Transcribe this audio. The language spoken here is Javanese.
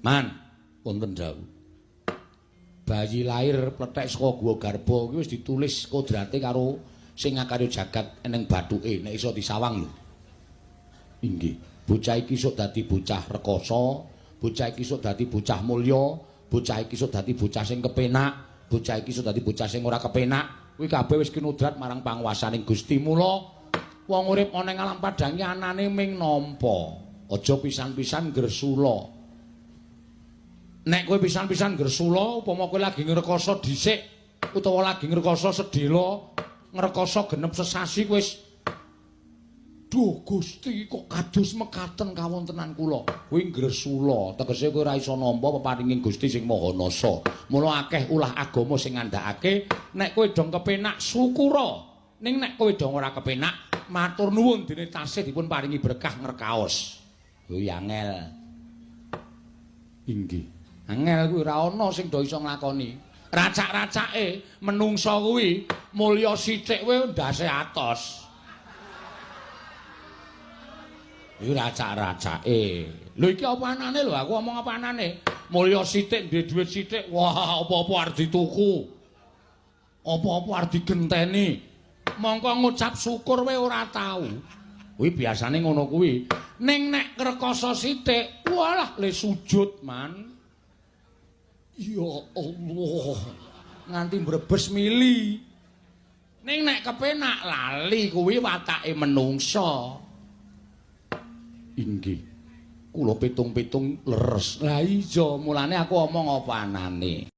Man, wonten dawuh. Bayi lahir plethek saka gua garba kuwi wis ditulis kodrate karo sing ngakarya jagat eneng bathuke nek iso disawang lho. Inggih, bocah iki sok dadi bocah rekoso, bocah iki sok dadi bocah mulya, bocah iki sok dadi bocah sing kepenak, bocah iki sok dadi bocah sing ora kepenak. Kuwi kabeh wis kinudrat marang panguwasaning Gusti. Mula wong urip ana ing alam padhang iki anane ming nampa. Aja pisan-pisan gresula. Nek kowe pisan-pisan gresula, upama kowe lagi ngrekoso dhisik utawa lagi ngrekoso sedhela, ngrekoso genep sesasi kowe wis duh Gusti kok kados mekaten kawontenan kula. Kuwi gresula, tegese kowe ora iso nampa peparinging Gusti sing Maha Nasa. Mula akeh ulah agama sing ngandhakake nek kowe dong kepenak syukura. Ning nek kowe dong ora kepenak, matur nuwun dene tasih dipun paringi berkah ngrekaos. Kuwi angel. Inggih. Angel kuwi ora ana sing do iso nglakoni. Racak-racake menungsa kuwi mulya sithik kuwi ndase atos. Iki racak-racake. Lho iki apa anane lho, aku omong apa anane? Mulya sithik duwe dhuwit sithik, wah apa-apa arep dituku. Apa-apa arep digenteni. Mongko ngucap syukur wae ora tau. Kuwi biasane ngono kuwi. Ning nek ngrekoso sithik, walah le sujud man. Ya Allah, nganti mbrebes mili. Ning nek kepenak lali kuwi watake menungsa. Inggih. Kula pitung-pitung leres. Lah iya, mulane aku omong apa anane.